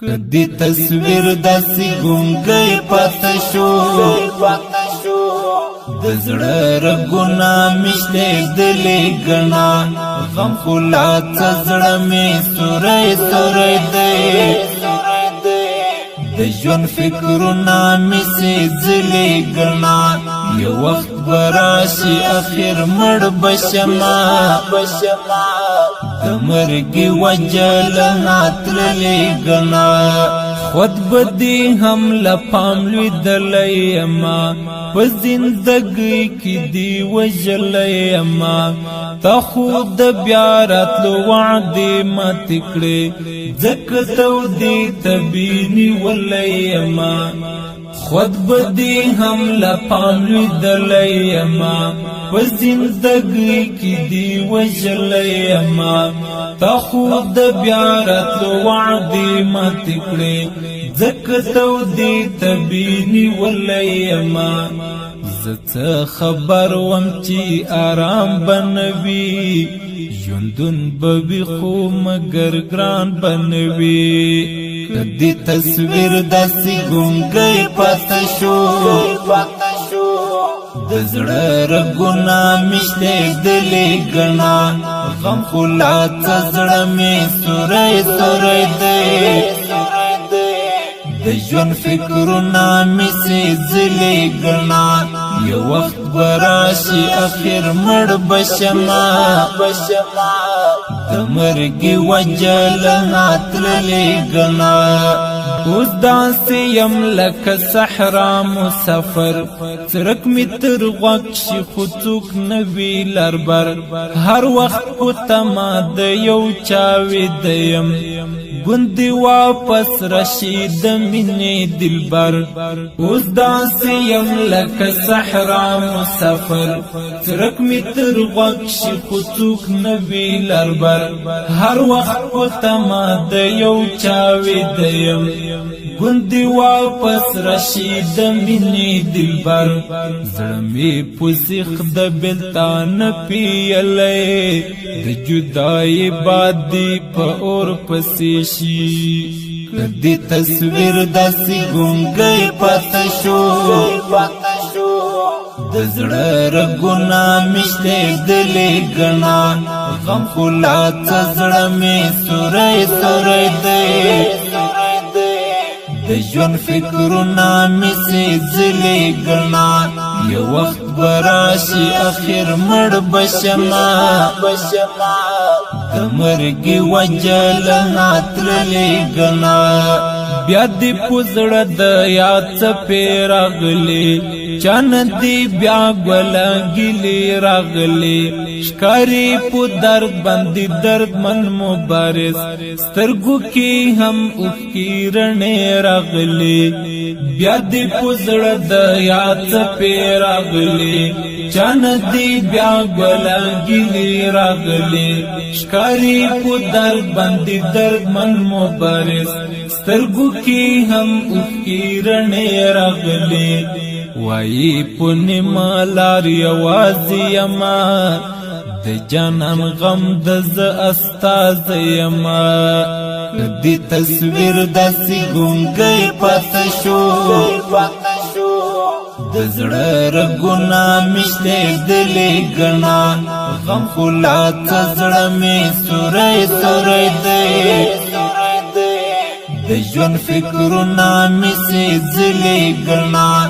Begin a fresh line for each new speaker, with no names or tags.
کدی تصویر داسې ګونګی پاته شو، د زړه رګونه مې شلېدلې ګڼه، غم خو لا څه زړه مې سوری سوری دی، د ژوند فکرونه مې سېځلې ګڼه، یو وخت به راشي اخر مړ به شمه، د مرګي وجه له تللې ګڼه. خود به دې هم له پام لوېدلی یمه، په زندګۍ کې دې وژلی یمه، تا خو د بیا راتلو وعدې ماتې کړې، ځکه تودې ته بې نیولی یمه. خود به دې هم له پام لوېدلی یمه، په زندګۍ کې دې وژلی یمه، تا خو د بیا راتلو وعدې ماتې کړې، ځکه تودې ته بې نیولی یمه. زه څه خبر وم چې آرام به نه وي، ژوندون به وي خو مګر ګران به نه وي. کدی تصویر داسې ګونګی پاته شو، د زړه رګونه مې شلېدلې ګڼه، غم خو لا څه زړه مې سوری سوری دی، د ژوند فکرونه مې سېځلې ګڼه، یو وخت به راشي اخر مړ به شمه، د مرګي وجه له تللې ګڼه. اوس داسې یم لکه صحرا مسافر، څرک مې تر غوږ شي خو څوک نه وي لربر، هر وخت په تمه د یو چا ویده یم، ګوندې واپس راشي د مینې دلبر. اوس داسې یم لکه صحرا مسافر، څرک مې تر غوږ شي خو څوک نه وي لربر، هر وخت په تمه د یو چا ویده یم، ګوندې واپس راشي د مینې دلبر. زړه مې په سیخ د بېلتانه پیلی، د جدایۍ باد دې په اور پسې شي. کدی تصویر داسې ګونګی پاته شو، د زړه رګونه مې شلېدلې ګڼه، غم خو لا څه زړه مې سوری سوری دی، د ژوند فکرونه مې سېځلې ګڼه، یو وخت به راشي اخر مړ به شمه، د مرګي وجه له تللې ګڼه. بیا دې په زړه د یاد څپې راغلې، چانه دې بیا ګله ګیلې راغلې، ښکاري په درد باندې دردمن مبارز، سترګو کې هم اوښکې رڼې راغلې. بیا دې په زړه د یاد څپې راغلې، چانه دې بیا ګله ګیلې راغلې، ښکاري په درد باندې دردمن مبارز، سترګو کې هم اوښکې رڼې راغلې. وایي په نیمه لار یوازې یمه، د جانان غم د زه استاز یمه. کدی تصویر داسې ګونګی پاته شو، د زړه رګونه مې شلېدلې ګڼه، غم خو لا څه زړه مې سوری سوری دی، د ژوند فکرونه مې سېځلې ګڼه.